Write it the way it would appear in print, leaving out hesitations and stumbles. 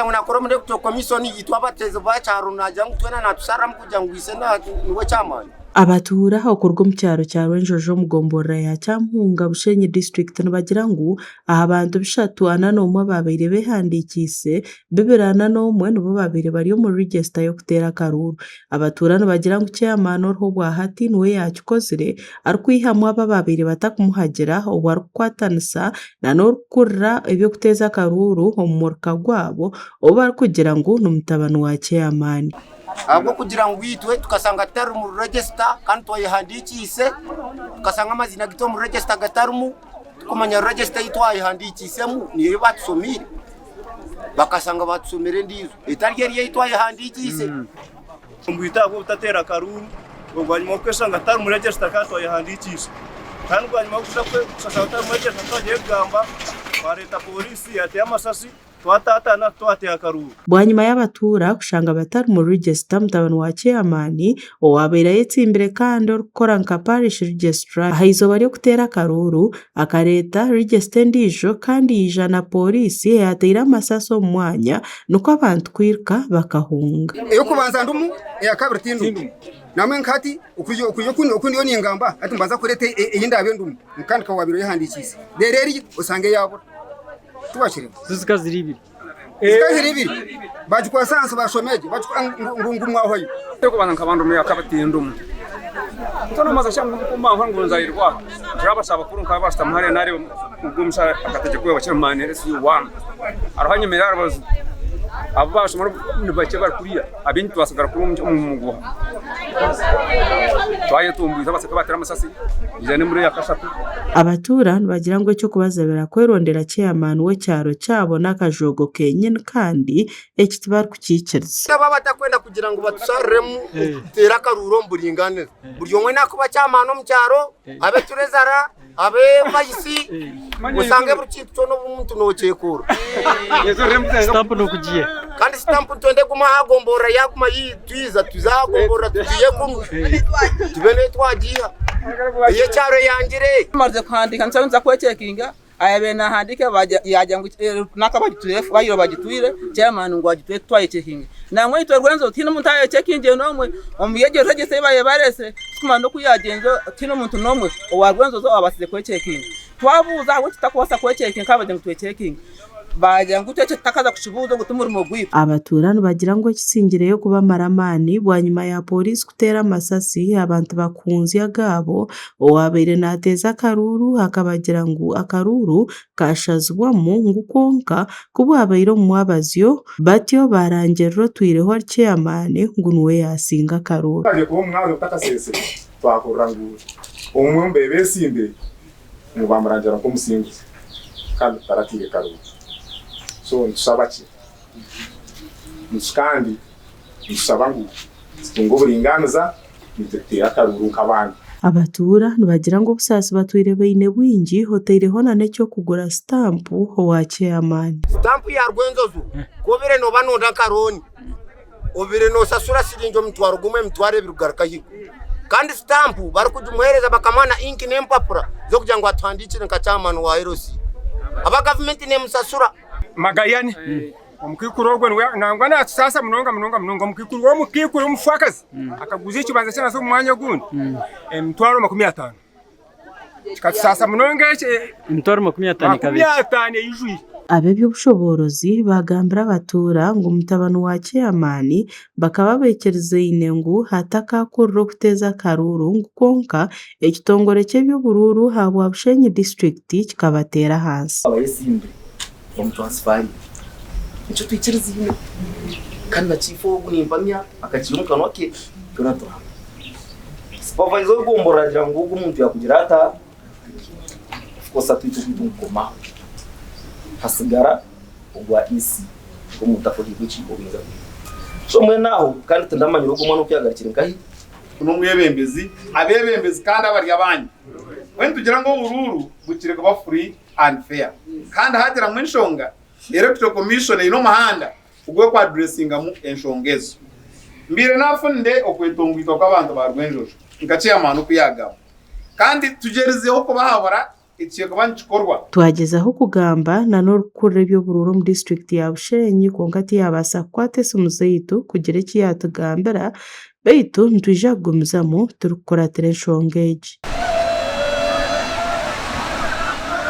kugira ngu nakora omuri Electoral Commission itwe abateezi b'akyaro nagira ngu twena natushariramu kugira ngu ise niwe chairman. Abatuura okuruga omu kyaro kya Rwenjojo omu gomborora ya Kyampunga, Bushenyi disiturikiti nibagira ngu aha bantu bishatu ana n'omwe abaabaire beehandiikiise, bibiri ana n'omwe nibo baabaire bari omu rigisita y'okuteera akaruuru. Abatuura nibagira ngu ceeyamaani oriho obwahati niwe yaakikozire arikwihamu abo abaabaire batakumuhagira obwo arikukwatanisa n'orikukurira eby'okuteeza akaruuru omu muruka gwabo ou barikugira ngu ni mutabani wa ceeyamaani. Ahabw'okugira ngu itwe tukashanga tutari omu regisita kandi twayehandiikiise, tukashanga amaziina gaitu omu regisita gatarimu, turikumanya regisita ei twayehandiikiisemu niyo ei baatushomiire, bakashanga baatushomiire endiijo etari eri ei twayehandiikiise. Omu bwite ahabw'obutateera akaruuru, bwanyima y'okweshanga tutari mu regisita kandi twayehandiikiise. Kandi bwanyima y'okuza kushanga tutari mu regisita twagiye kugamba, bareeta pooriisi yateera amasasi. Twataataana twateera akaruuru. Bwanyima y'abatuura kushanga batari mu regisita, mutabani wa Ceyamaani owaabaire ayetsimbire kandi orikukora nka Parish Registrar aha izooba ry'okuteera akaruuru, akareeta regisita endiijo kandi yaija na pooriisi eyaateire amasasi omu mwanya nikwo abantu kwiruka bakahunga. Ey'okubanza ndumu, eyakabiri tindumu. Namwe nka hati okwija oku ndiyo ningamba hati mbanza kureeta ei ndaabe ndumu kandi nka waabaire oyehandiikiise reero eriyo osange yaabura. Tiwakireba? Zo zikaba ziri ibiri. Zikaba ziri ibiri. Bagikwasa ahansi bashoma egyo ngu ngu mwahwayo. Ey'okubanza nkaba ndumu eyakabiri tindumu. Ntonomaza sha ngu ngu nzairwe aha. Turabasha abakuru nkaba bashutami hariya nareeba ogwo omushaija akategyeka ogu bakira mani SU1. Hariho anyemereire aha rubaju abu bashoma ni bakye bari kuriya abaingi twasigara kuri omu muguha. Twayetumbwize abasirikare bateera amasasi yaija n'embura eyakashatu. Abatuura nibagira ngu eky'okubazibira kwerondera ceyamaani w'ekyaro kyabo n'akajoogo kenyini kandi eki tibarikukiikiriza. Abo abatakwenda kugira ngu batushariremu tuteere akaruuru omu buringaaniza. Buri omwe nakuba chairman omu kyaro, abe turezara, abe vayisi, osange buri kintu kyona omuntu nokyekora. Sitampu nokugiiha. Kandi sitampu nitwenda egume aha gomborora yaguma twiza tuze aha gomborora tugiihe kunu tube niyo twagiiha. Ey'ekyaro eyangire. Tumarize kuhandiika nituza kwekyekinga Ayabaire nahandiika yaagira ngu nanka bagitwire fayiro bagitwire, chairman ngu agitwire titwayekyekinga. Nangwa itwe Rwenzori tihaine omuntu ayekyekingire n'omwe, omuri egyo register ei baabaire bareetsire titukumanya n'oku yaagyenzire tihaine omuntu n'omwe owa Rwenzori owaabaasize kwekyekinga. Twabuuza ahabw'enki tutakubaasa kwekyekinga kandi baagira ngu twekyekinge, baagira ngu itwe ekyo tutakaza kukibuuza ogwo ti murimo gwaitu. Abatuura nibagira ngu ekisingireyo kubamara amaani bwanyima ya pooriisi kuteera amasasi abantu bakuhunzya agaabo, Owaabaire naateeza akaruuru akabagira ngu akaruuru kaashazibwamu ngu kwonka ku bwabaire omu mwabazyo batyo baarangirira otwireho ari ceyamaani ngu niwe yaasinga akaruuru. Twagiye kuba omu mwabazyo gutakasesire, twahurira ngu omwe omu beesimbire ngu baamurangira nk'omusinguzi kandi tutarataire karuuru. So nitushaba ki? Kandi nitushaba ngu tutunge oburingaaniza. Naitwe tuteere akaruuru nk'abandi. Abatuura nibagira ngu obusaasi batwire baine bwingi otaireho na n'eky'okugura sitampu owa ceyamaani. Sitampu ya Rwenjojo ku obaire nooba nooda nka looni, obaire noosasura siringi omutwaro gumwe emitwaro ebiri kugaruka ahaiguru. Kandi sitampu barikugimuheereza bakamuha na inki n'empapura z'okugira ngu atuhandiikire nka chairman wa LC. Aba gavumenti neemusasura. Magayane. Omukaikuru ogwo niwe nangwa naatusaasa munonga munonga munonga. Omukaikuru w'omukaikuru omufaakazi akaguza ekibanja kye naza omu mwanya ogundi emitwaro 50. Kikatusaasa munonga ekyo. Emitwaro 50 ekaba eki? 50 eijwire. Ab'eby'obushoboorozi baagambira abatuura ngu mutabani wa ceyamaani bakaba baikirizaine ngu hatakaakurira okuteeza akaruuru ngu kwonka ekitongore ky'eby'oburuuru ahabwa Bushenyi disiturikiti kikabateera ahansi. Abayesimbire Bamutransfaringe. Nikyo twikirizaine. Kandi na chief ogu nimpamya akakiiha omu kanwa ke twena turahamya. Supervisor w'egomborora agira ngu ogu omuntu yakugira ata? Of course hati itwe ogwitu ngukomaho. Hasigara ogwa EC omuntu akohiibwe ki? Obwinza bwe. So mbwenu aho kandi tindamanyire ogu omwana oku yagarukire nkahi. N'omwebembezi, abebembezi kandi abari abanyu. Mbwenu nitugira ngu oburuuru bukire kuba free and fair. Kandi haagiramu enshonga, Electoral Commission eine omuhanda ogu erikuaddressingamu enshonga ezo. Mbaire naafunire okwetongwitwa kw'abantu ba Rwenjojo nka chairman oku yaagamba. Kandi tugyerizeho kubahabura. Eki kikaba nikikorwa. Twagyezaho kugamba na n'orikukurira eby'oburuuru omu disiturikiti ya Bushenyi kwonka tiyabaasa kukwata esimu zaitu kugira eki yaatugambira beitu nitwija kugumizamu turikukuratira enshonga egi.